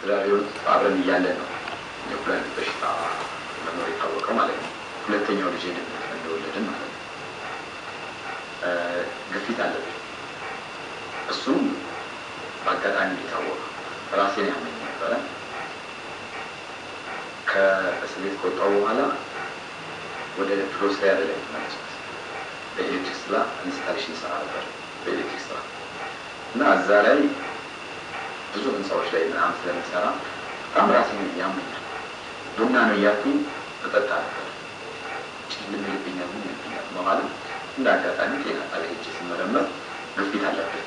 ዛሬውን አብረን እያለን ነው የኩላሊት በሽታ መኖር የታወቀው ማለት ነው። ሁለተኛው ልጄ እንደወለድን ማለት ነው። ግፊት አለብኝ። እሱም በአጋጣሚ የታወቀ ራሴን ያመኝ ነበረ። ከእስር ቤት ከወጣሁ በኋላ ወደ ፕሮስሪ አይደለም የተመለስኩት። በኤሌክትሪክ ስራ ኢንስታሌሽን ሰራ ነበር። በኤሌክትሪክ ስራ እና እዛ ላይ ብዙ ህንፃዎች ላይ ምናምን ስለምሰራ በጣም ራሴን ያመኛል። ቡና ነው እያልኩኝ እጠጣ ነበር። ጭልም ይልብኛል፣ ምን ይልብኛል በማለት እንደ አጋጣሚ ጤና ጣቢያ ሄጄ ስመረመር ግፊት አለብኝ።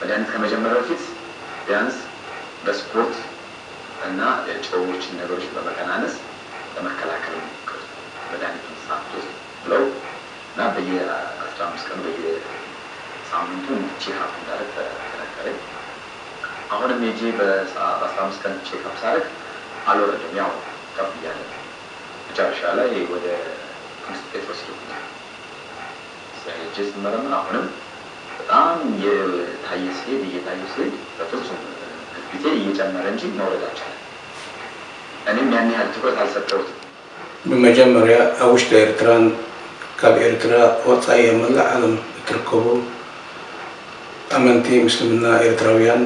መድኃኒት ከመጀመር በፊት ቢያንስ በስፖርት እና ጨዎችን ነገሮች በመቀናነስ ለመከላከል ሞክር፣ መድኃኒቱን ሳትወስድ ብለው እና በየ አስራ አምስት ቀኑ በየሳምንቱ ቼክ አፕ እንዳደረግ ተነገረኝ። አሁንም ሄጄ በአስራ አምስት ቀን ቼክ አፕ ሳደርግ አልወረደም፣ ያው ከፍ እያለ መጨረሻ ላይ ወደ ቅዱስ ጴጥሮስ ይልኩኛል። ሄጄ ስመረመር አሁንም በጣም እየታየ ሲሄድ እየታየ ሲሄድ በፍጹም ግፊቴ እየጨመረ እንጂ መውረድ አልቻለም። እኔም ያን ያህል ትኩረት አልሰጠሁትም። ብመጀመርያ ኣብ ውሽጢ ኤርትራን ካብ ኤርትራ ወጻኢ ኣብ መላእ ዓለም እትርከቡ ኣመንቲ ምስልምና ኤርትራውያን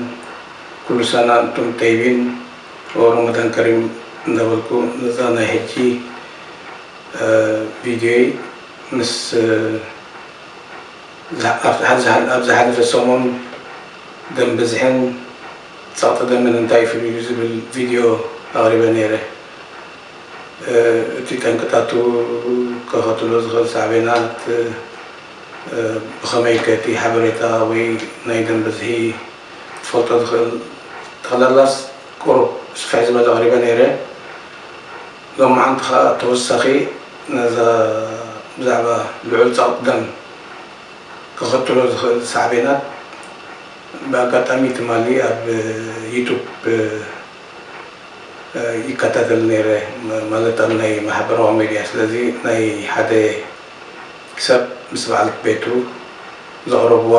ኩሉ ሰና እንቱም ጠይቢን ወረመዳን ከሪም እንዳበልኩ ነዛ ናይ ሕጂ ቪድዮይ ምስ ኣብ ዝሓለፈ ሰሙን ደም ብዝሕን ጸቕጢ ደምን እንታይ ፍልልዩ ዝብል ቪድዮ ኣቕሪበ ነይረ። እቲ ጠንቅታቱ ከኸትሎ ዝኽእል ሳዕቤናት ብኸመይ ከ እቲ ሓበሬታ ወይ ናይ ደም ብዝሒ ክፈልጦ ዝኽእል ጠቕላላስ ቁሩብ ስፍሕ ዝበለ ኣቕሪበ ነይረ። ሎማዓንቲ ኸኣ ተወሳኺ ነዛ ብዛዕባ ልዑል ጸቕጢ ደም ከኸትሎ ዝኽእል ሳዕቤናት ብኣጋጣሚ ትማሊ ኣብ ዩቱብ ይከታተል ነይረ፣ ማለት ኣብ ናይ ማሕበራዊ ሚድያ። ስለዚ ናይ ሓደ ሰብ ምስ በዓልቲ ቤቱ ዘቕረብዋ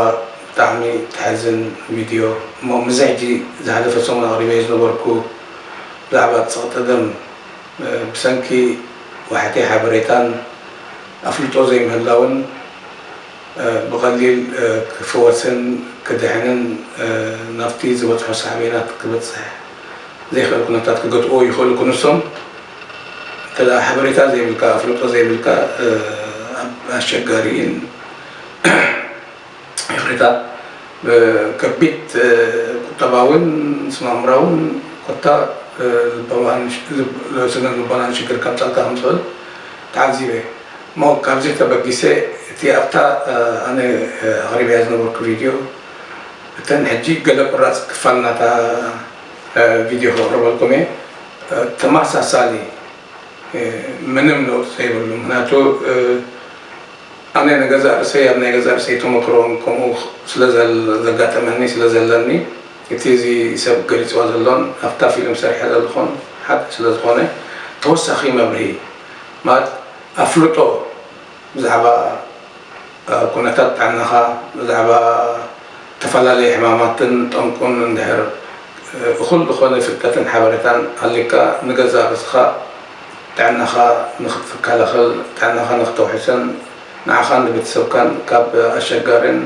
ብጣዕሚ ተሕዝን ቪድዮ እሞ፣ ምስዚ ሕጂ ዝሓለፈ ሰሙን ኣቕሪበዮ ዝነበርኩ ብዛዕባ ጸቕጢ ደም ብሰንኪ ዋሕቲ ሓበሬታን ኣፍልጦ ዘይምህላውን ብቐሊል ክፍወስን ክድሕንን ናብቲ ዝበጽሖ ሳዕቤናት ክበጽሕ ዘይኽእል ኩነታት ክገትእዎ ይኽእሉ። ክንሶም እንተ ደኣ ሓበሬታ ዘይብልካ፣ ኣፍልጦ ዘይብልካ፣ ኣብ ኣሸጋሪን ይቕሬታ፣ ከቢድ ቁጠባውን ስነ-ኣእምራውን ኮታ ልባውያን፣ ስነ ልቦናን ሽግር ከምጻልካ ከም ዝኽእል ተዓዚበ። እሞ ካብዚ ተበጊሰ እቲ ኣብታ ኣነ ኣቕሪበያ ዝነበርኩ ቪድዮ እተን ሕጂ ገለ ቁራጽ ክፋል ናታ ቪድዮ ከቕርበልኩም እየ። ተመሳሳሊ ምንም ለውጢ ዘይብሉ። ምክንያቱ ኣነ ንገዛእ ርእሰይ ኣብ ናይ ገዛእ ርእሰይ ተመክሮን ከምኡ ስለ ዘጋጠመኒ ስለ ዘለኒ እቲ እዚ ሰብ ገሊፅዋ ዘሎን ኣብታ ፊልም ሰሪሐ ዘለኹን ሓደ ስለ ዝኾነ ተወሳኺ መብርሂ ማለት ኣፍልጦ ብዛዕባ ኩነታት ጥዕናኻ ብዛዕባ ዝተፈላለዩ ሕማማትን ጠንቁን እንድሕር እኹል ዝኾነ ፍልጠትን ሓበሬታን ኣሊካ ንገዛእ ርእስኻ ጥዕናኻ ንክትከላኸል ጥዕናኻ ንክተውሕስን ንዓኻን ንቤተሰብካን ካብ ኣሸጋሪን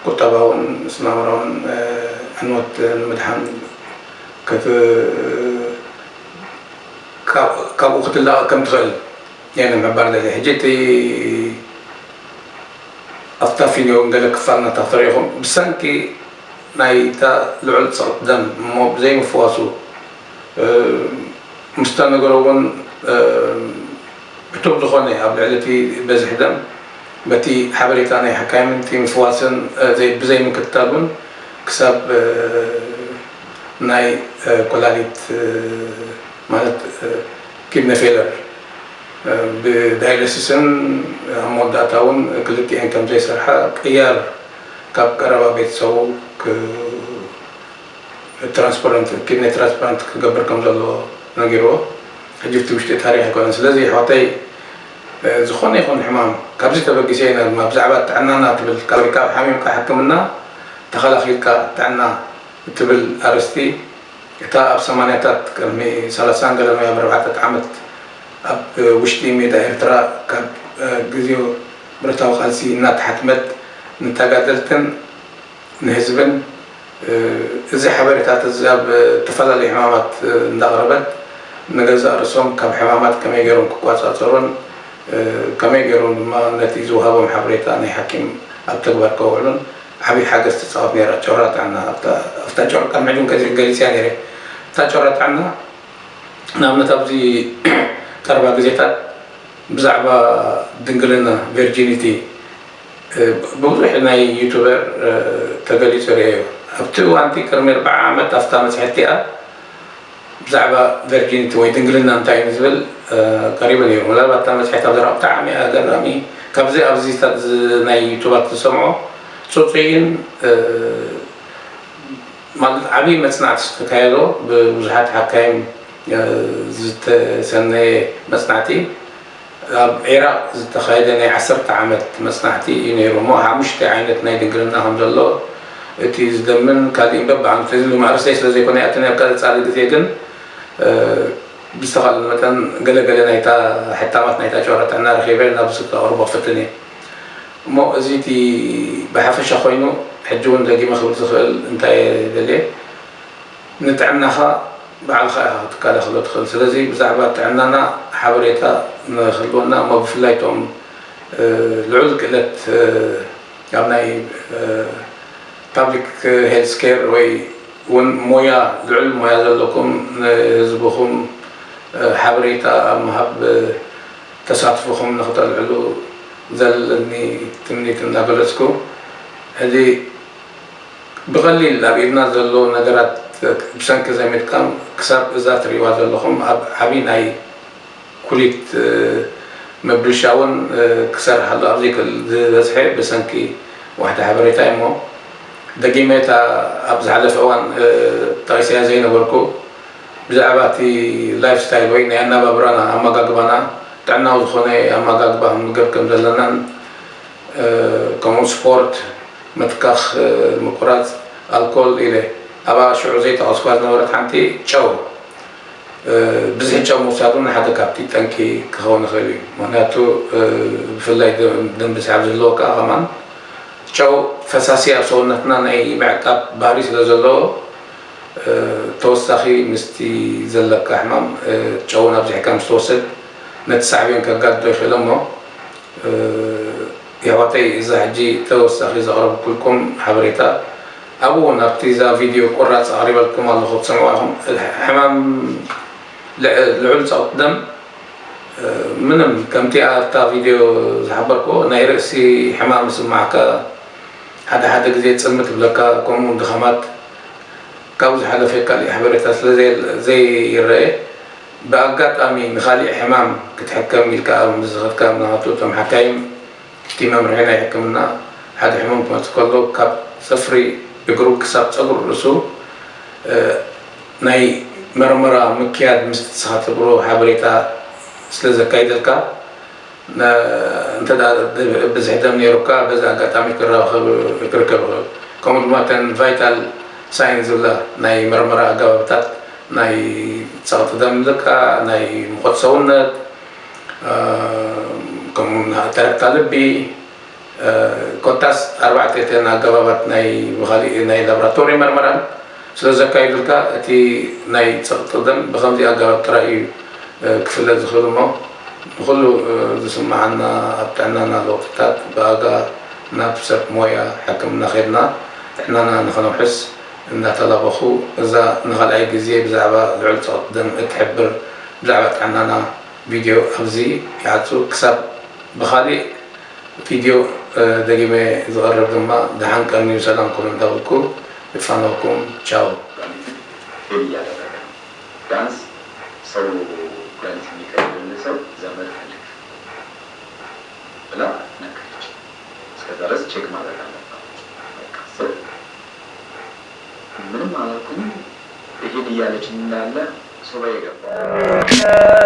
ቁጠባውን ስናምራውን ዕንወት ንምድሓን ካብኡ ክትላቐቅ ከም ትኽእል እየ ንምሕባር ደልየ። ሕጂ እቲ ኣብታ ፊልም እውን ገለ ክፋል ናታ ክትሪኢኹም ብሰንኪ ናይታ ልዑል ጸቕጢ ደም እሞ ብዘይምፍዋሱ ምስ ተነገሮ እውን ዕቱብ ዝኾነ ኣብ ልዕሊ እቲ በዝሒ ደም በቲ ሓበሬታ ናይ ሓካይም እቲ ምፍዋስን ብዘይምክትታል እውን ክሳብ ናይ ኮላሊት ማለት ኪድኒ ፌለር ብዳይለሲስን ኣብ መወዳእታ እውን ክልቲኤን ከም ዘይሰርሓ ቅያር ካብ ቀረባ ቤተሰቡ ትራንስፓረንት ኪድኒ ትራንስፓረንት ክገብር ከም ዘለዎ ነጊርዎ። ሕጂ እቲ ውሽጢ ታሪክ ኣይኮነን። ስለዚ ኣሕዋተይ ዝኾነ ይኹን ሕማም ካብዚ ተበጊሰ ኢና ድማ ብዛዕባ ጥዕናና ትብል ካብ ካብ ሓሚምካ ሕክምና ተኸላኺልካ ጥዕና እትብል ኣርእስቲ እታ ኣብ ሰማንያታት ቅድሚ ሰላሳን ገለ ወይ ኣብ ኣርባዕተ ዓመት ኣብ ውሽጢ ሜዳ ኤርትራ ካብ ግዜኡ ብረታዊ ቃልሲ እናተሓትመት ንተጋደልትን ንህዝብን እዚ ሓበሬታት እዚ ኣብ ዝተፈላለዩ ሕማማት እንዳቕረበት ንገዛእ ርእሶም ካብ ሕማማት ከመይ ገይሮም ክቋጻጸሩን ከመይ ገይሮም ድማ ነቲ ዝወሃቦም ሓበሬታ ናይ ሓኪም ኣብ ተግባር ከውዕሉን ዓብዪ ሓገዝ ትጻወት ነይራ። ጮራ ጥዕና ኣብታ ጮራ ቅድሚ ሕጂ እውን ገሊጽያ ነይረ። እታ ጮራ ጥዕና ንኣብነት ኣብዚ ቀረባ ግዜታት ብዛዕባ ድንግልና ቨርጂኒቲ ብብዙሕ ናይ ዩቱበር ተገሊጹ ርእየዮ። ኣብቲ እዋንቲ ቅድሚ ኣርብዓ ዓመት ኣብታ መጽሔት እቲኣ ብዛዕባ ቨርጂኒቲ ወይ ድንግልና እንታይ እዩ ዝብል ቀሪቡ ነይሩ። ምናልባት እታ መጽሔት ኣብ ዘረባ ብጣዕሚ ኣገራሚ ካብዚ ኣብዚታት ናይ ዩቱባት ዝሰምዖ ጽጹይን ማለት ዓብዪ መጽናዕቲ ዝተካየዶ ብብዙሓት ሓካይም ዝተሰነየ መጽናዕቲ ኣብ ዒራቕ ዝተኻየደ ናይ ዓሰርተ ዓመት መጽናዕቲ እዩ ነይሩ እሞ ሓሙሽተ ዓይነት ናይ ድንግልና ከም ዘሎ እቲ ዝደምን ካልእን በብዓይነቱ እዚ ማእርሰይ ስለ ዘይኮነ ይኣትን ኣብ ቀጻሊ ግዜ ግን ብዝተኻለ መጠን ገለገለ ናይታ ሕታማት ናይታ ጨረታ እናረኺበ ናብ ዝከቕርቦ ክፍትን እየ እሞ እዚ እቲ ብሓፈሻ ኮይኑ ሕጂ እውን ደጊመ ክብል ዝኽእል እንታይ ደልየ ንጥዕናኻ ባዕልኻ ኢኻ ክትከላኸሎ ትኽእል። ስለዚ ብዛዕባ ጥዕናና ሓበሬታ ንክህልወና እሞ ብፍላይ እቶም ልዑል ክእለት ኣብ ናይ ፓብሊክ ሄልስ ኬር ወይ እውን ሞያ ልዑል ሞያ ዘለኩም ንህዝብኹም ሓበሬታ ኣብ ምሃብ ተሳትፎኹም ንክተልዕሉ ዘለኒ ትምኒት እናገለፅኩ ሕዚ ብቐሊል ኣብ ኢድና ዘሎ ነገራት ብሰንኪ ዘይ ምጥቃም ክሳብ እዛ ትሪእዋ ዘለኹም ኣብ ዓብዪ ናይ ኩሊት ምብልሻውን ክሰርሕ ኣሎ ኣብ ዘይክእል ዝበዝሐ ብሰንኪ ዋሕዲ ሓበሬታ እሞ ደጊመ እታ ኣብ ዝሓለፈ እዋን ጠቒሰያ ዘይነበርኩ ብዛዕባ እቲ ላይፍ ስታይል ወይ ናይ ኣነባብራና ኣመጋግባና ጥዕናዊ ዝኾነ ኣመጋግባ ክንምገብ ከም ዘለናን ከምኡ ስፖርት ምትካኽ ምቁራፅ ኣልኮል ኢለ ኣብኣ ሽዑ ዘይጠቐስኳ ዝነበረት ሓንቲ ጨው ብዝሒ ጨው ምውሳድ እውን ሓደ ካብቲ ጠንቂ ክኸውን ይኽእል እዩ ምክንያቱ ብፍላይ ደንቢ ስሓብ ዝህልወካ ከማን ጨው ፈሳሲ ኣብ ሰውነትና ናይ ምዕቃብ ባህሪ ስለ ዘለዎ ተወሳኺ ምስቲ ዘለካ ሕማም ጨውን ኣብዚሕካ ምስ ትወስድ ነቲ ሳዕቤን ከጋድዶ ይኽእል እሞ የሕዋተይ እዛ ሕጂ ተወሳኺ ዘቕረብኩልኩም ሓበሬታ ኣብኡ እውን ኣብቲ እዛ ቪድዮ ቁራፅ ኣቕሪበልኩም ኣለኹ ትሰምዑ ኢኹም ሕማም ልዑል ፀቕጢ ደም ምንም ከምቲ ኣብታ ቪድዮ ዝሓበርኩዎ ናይ ርእሲ ሕማም ዝስማዓካ ሓደ ሓደ ግዜ ፅልምት ብለካ ከምኡ ድኸማት ካብኡ ዝሓለፈ ካሊእ ሓበሬታ ስለ ዘይረአ ብኣጋጣሚ ንኻሊእ ሕማም ክትሕከም ኢልካ ኣብ ዝኸድካ ምናቱ እቶም ሓካይም እቲ መምርሒ ናይ ሕክምና ሓደ ሕሙም ክመፅእ ከሎ ካብ ፅፍሪ እግሩ ክሳብ ፀጉሪ ርእሱ ናይ መርመራ ምክያድ ምስ ንስኻ ትገብሮ ሓበሬታ ስለ ዘካይደልካ እንተ ብዝሒ ደም ነይሩካ በዚ ኣጋጣሚ ክራኸብ ክርከብ ይኽእል። ከምኡ ድማ እተን ቫይታል ሳይን ዝብላ ናይ መርመራ ኣገባብታት ናይ ፀቕጢ ደም ልካ ናይ ሙቐት ሰውነት ከምኡ ተረግታ ልቢ ኮታስ ኣርባዕተ እተን ኣገባባት ናይ ብኻሊእ ናይ ላብራቶሪ መርመራን ስለ ዘካይዱልካ እቲ ናይ ፀቕጢ ደም ብከምዚ ኣገባብ ጥራይ እዩ ክፍለጥ ዝኽእል እሞ ንኩሉ ዝስምዓና ኣብ ጥዕናና ለውጥታት ብኣጋ ናብ ሰብ ሞያ ሕክምና ከድና ጥዕናና ንኸነውሕስ እንዳተላበኹ እዛ ንኻልኣይ ግዜ ብዛዕባ ልዑል ፀቕጢ ደም እትሕብር ብዛዕባ ጥዕናና ቪድዮ ኣብዚ ይዓጹ ክሳብ ብኻሊእ ቪድዮ ደጊመ ዝቐርብ ድማ ደሓን ቀንዩ ሰላም ኩኑ እንዳበልኩ ይፋነወኩም ቻው። ፌል እያደረገ ነው። ቢያንስ ሰው ኩላሊት የሚቀይርልህ ሰው ዘመድ ፈልግ ብላ ነገረች። እስከዛ ድረስ ቼክ ማድረግ አለባት። በቃ ስል ምንም አላልኩኝም። ይሄን እያለች እንዳለ ሱባኤ ገባሁ።